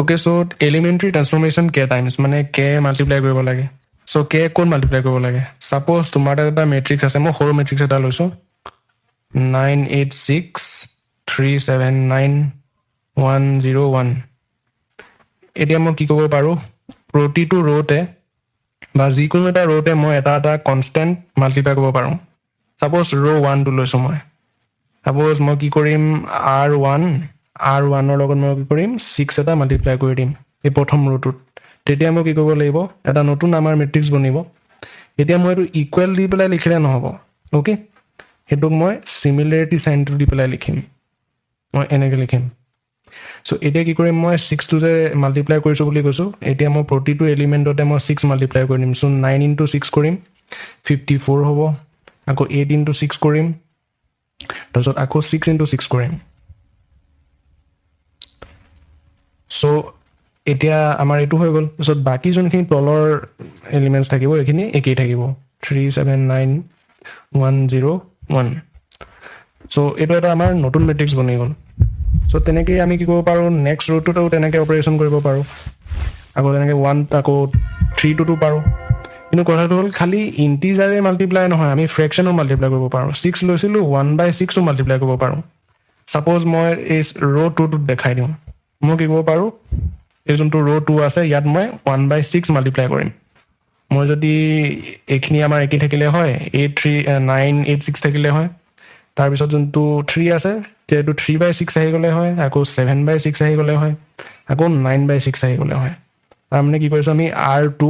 Okay, so elementary transformation k times মানে কে multiply কৰিব লাগে। চ' কে ক'ত মাল্টিপ্লাই কৰিব লাগে? ছাপ'জ তোমাৰ তাত এটা মেট্ৰিক্স আছে, মই সৰু মেট্ৰিক্স এটা লৈছোঁ, 9, 8, 6, 3, 7, 9, 1, 0, 1। এতিয়া মই কি কৰিব পাৰোঁ? প্ৰতিটো ৰ'তে বা যিকোনো এটা ৰ'তে মই এটা এটা কনষ্টেণ্ট মাল্টিপ্লাই কৰিব পাৰোঁ। ছাপ'জ ৰ' ওৱানটো লৈছোঁ মই। ছাপ'জ মই কি কৰিম? আৰ ওৱান, আৰ ওৱানৰ লগত মই কি কৰিম? ছিক্স এটা মাল্টিপ্লাই কৰি দিম এই প্ৰথম ৰ'টোত। তেতিয়া মই কি কৰিব লাগিব? এটা নতুন আমাৰ মেট্ৰিক্স বনিব। এতিয়া মই এইটো ইকুৱেল দি পেলাই লিখিলে নহ'ব, অ'কে? সেইটোক মই চিমিলাৰিটি চাইনটো দি পেলাই লিখিম। মই এনেকৈ লিখিম। চ' এতিয়া কি কৰিম? মই ছিক্সটো যে মাল্টিপ্লাই কৰিছোঁ বুলি কৈছোঁ, এতিয়া মই প্ৰতিটো এলিমেণ্টতে মই ছিক্স মাল্টিপ্লাই কৰি দিম। চ' নাইন ইনটু ছিক্স কৰিম, 54 হ'ব। আকৌ এইট ইনটু ছিক্স কৰিম, তাৰপিছত আকৌ ছিক্স ইনটু ছিক্স কৰিম। চ' এতিয়া আমাৰ এইটো হৈ গ'ল। তাৰপিছত বাকী যোনখিনি তলৰ এলিমেণ্টছ থাকিব, এইখিনি একেই থাকিব, 3, 7, 9, 1, 0, 1। চ' এইটো এটা আমাৰ নতুন মেট্ৰিক্স বনি গ'ল। চ' তেনেকেই আমি কি কৰিব পাৰোঁ? নেক্সট ৰ'টোতো তেনেকৈ অপাৰেশ্যন কৰিব পাৰোঁ। আকৌ তেনেকৈ ওৱান, আকৌ থ্ৰীটোতো পাৰোঁ। কিন্তু কথাটো হ'ল, খালি ইণ্টিজাৰে মাল্টিপ্লাই নহয়, আমি ফ্ৰেকশ্যনো মাল্টিপ্লাই কৰিব পাৰোঁ। ছিক্স লৈছিলোঁ, ওৱান বাই ছিক্সো মাল্টিপ্লাই কৰিব পাৰোঁ। ছাপ'জ মই এই ৰ' টুটোত দেখাই দিওঁ। মই কি কৰিব পাৰোঁ? এই যোনটো ৰ' টু আছে, ইয়াত মই ওৱান বাই ছিক্স মাল্টিপ্লাই কৰিম। মই যদি এইখিনি আমাৰ একেই থাকিলে হয়, 8, 3, 9, 8, 6 থাকিলে হয়, তাৰপিছত যোনটো থ্ৰী আছে, এইটো থ্ৰী বাই ছিক্স আহি গ'লে হয়, আকৌ ছেভেন বাই ছিক্স আহি গ'লে হয়, আকৌ নাইন বাই ছিক্স আহি গ'লে হয়। তাৰমানে কি কৰিছোঁ আমি? আৰ টু,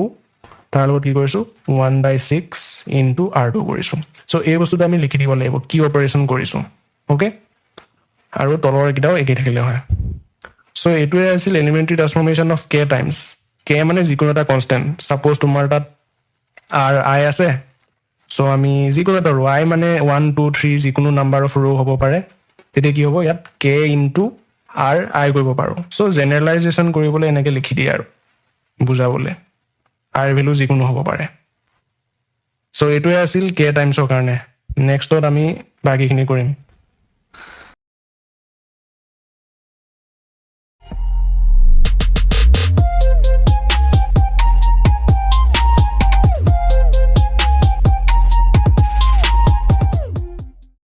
তাৰ লগত কি কৰিছোঁ? 1 by 6 into R two কৰিছোঁ। চ' এই বস্তুটো আমি লিখি দিব লাগিব কি অপাৰেশ্যন কৰিছোঁ, অ'কে? আৰু তলৰ এইকেইটাও একেই থাকিলে হয়। চ' এইটোৱে আছিল elementary transformation of k times। K মানে যিকোনো এটা কনষ্টেণ্ট। ছাপ'জ তোমাৰ তাত আৰ I আছে, চ' আমি যিকোনো এটা ৰ', আই মানে ওৱান, টু, থ্ৰী, যিকোনো নাম্বাৰ অফ ৰ' হ'ব পাৰে। তেতিয়া কি হ'ব? ইয়াত কে ইনটু আৰ I কৰিব পাৰোঁ। চ' জেনেৰেলাইজেশ্যন কৰিবলৈ এনেকৈ লিখি দিয়ে আৰু বুজাবলৈ, আৰ ভেলু যিকোনো হ'ব পাৰে। চ' এইটোৱে আছিল কে টাইমছৰ কাৰণে। নেক্সটত আমি বাকীখিনি কৰিম।